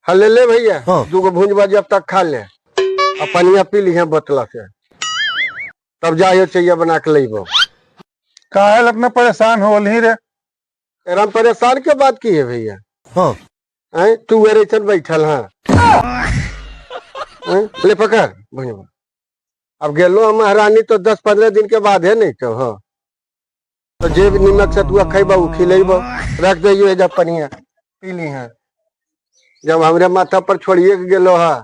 हाँ ले ले भैया। हाँ। दूगो भुंजबा जब तक खा ले, पनिया पी ली है बोतला से, तब जाइयो चाहिए बना के लेबो। काहे लगना परेशान होल ही रे? एराम परेशान के बात की है भैया? हाँ। तू मेरे चल बैठल। हाँ ले पकड़ भुंजबा। अब गेलो महारानी तो 10-15 दिन के बाद है, नहीं तो हाँ तो जे भी निमक सतुआ खेबा उ खिलेबो, रख दे जब पनिया पी ली है। जब हमरे माथा पर छोड़िए के गेलो हा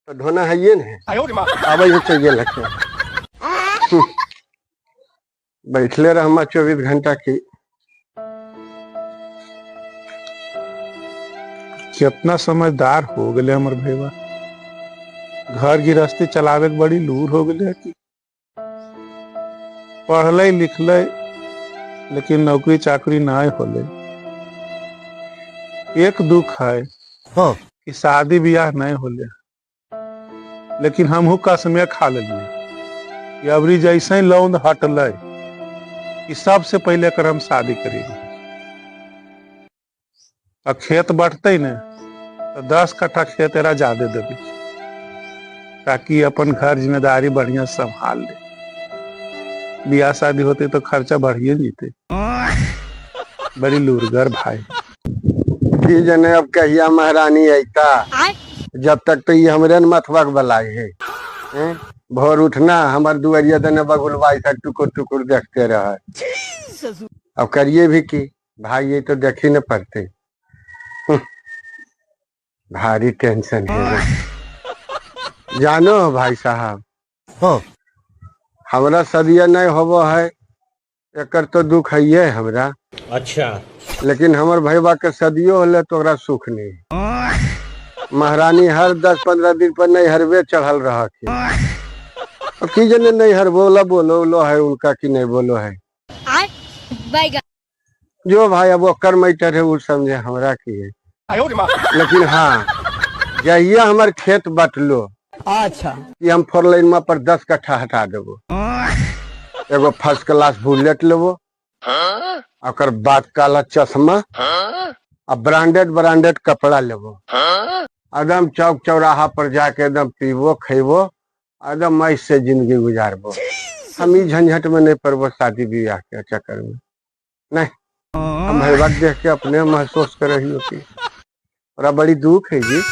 तो ढोना है ये नहीं आवे चाहिए लगे बैठले रहमा 24 घंटा की। कितना समझदार हो गए हमर भैया, घर गृहस्थी चलावे के बड़ी लूर हो गए की पढ़ले लिखले लेकिन नौकरी चाकरी नहीं होले। एक दुख है हाँ। कि शादी ब्याह नहीं होले, लेकिन हमहू कसमे खा लेलिए अबरी जैसे ही लौंद हटल कि सबसे पहले कर हम शादी करेंगे। और खेत बढ़ते ने तो 10 कट्ठा खेत तेरा ज्यादा देबी ताकि अपन घर जिम्मेदारी बढ़िया संभाल ले। ब्याह शादी होते तो खर्चा बढ़िए जीते। बड़ी लूरगर भाई की जने अब कहिया महारानी ऐता, जब तक तो ये हमरे न मथवा के बलाई है। भोर उठना हमार दुआरिया दने बगुलवाई सा टुकुर टुकुर देखते रहे। अब करिए भी की भाई, ये तो देखी न पड़ते। भारी टेंशन है जानो भाई साहब। हाँ। हमरा सदिया नहीं होबो है, एकर तो दुख है ये हमरा। अच्छा। लेकिन हमर भैया के सदियो होले तो ओकरा सुख नहीं। महारानी हर 10-15 दिन पर नहीं हरबे चढ़ल रहा के। अब की जने नहीं हर बोला बोलो लो है उनका कि नहीं बोलो है। जो भाई अब ओकर मैटर है वो समझे हमरा की है। लेकिन हाँ जहिया हमर खेत बटलो अच्छा कि हम 4 लाइन में पर 10 कट्ठा हटा देबो, एगो फर्स्ट क्लास बुलेट लेबो, ओकर बाद काला चश्मा आ ब्रांडेड ब्रांडेड कपड़ा लेबो, एकदम चौक चौराहा पर जाके एकदम पीबो खेबो, एकदम मस्त से जिंदगी गुजारबो। हम ई झंझट में नहीं पड़बो शादी ब्याह के चक्कर में नहीं। हम भैया देख के अपने महसूस कर रही होती और बड़ी दुख है जी।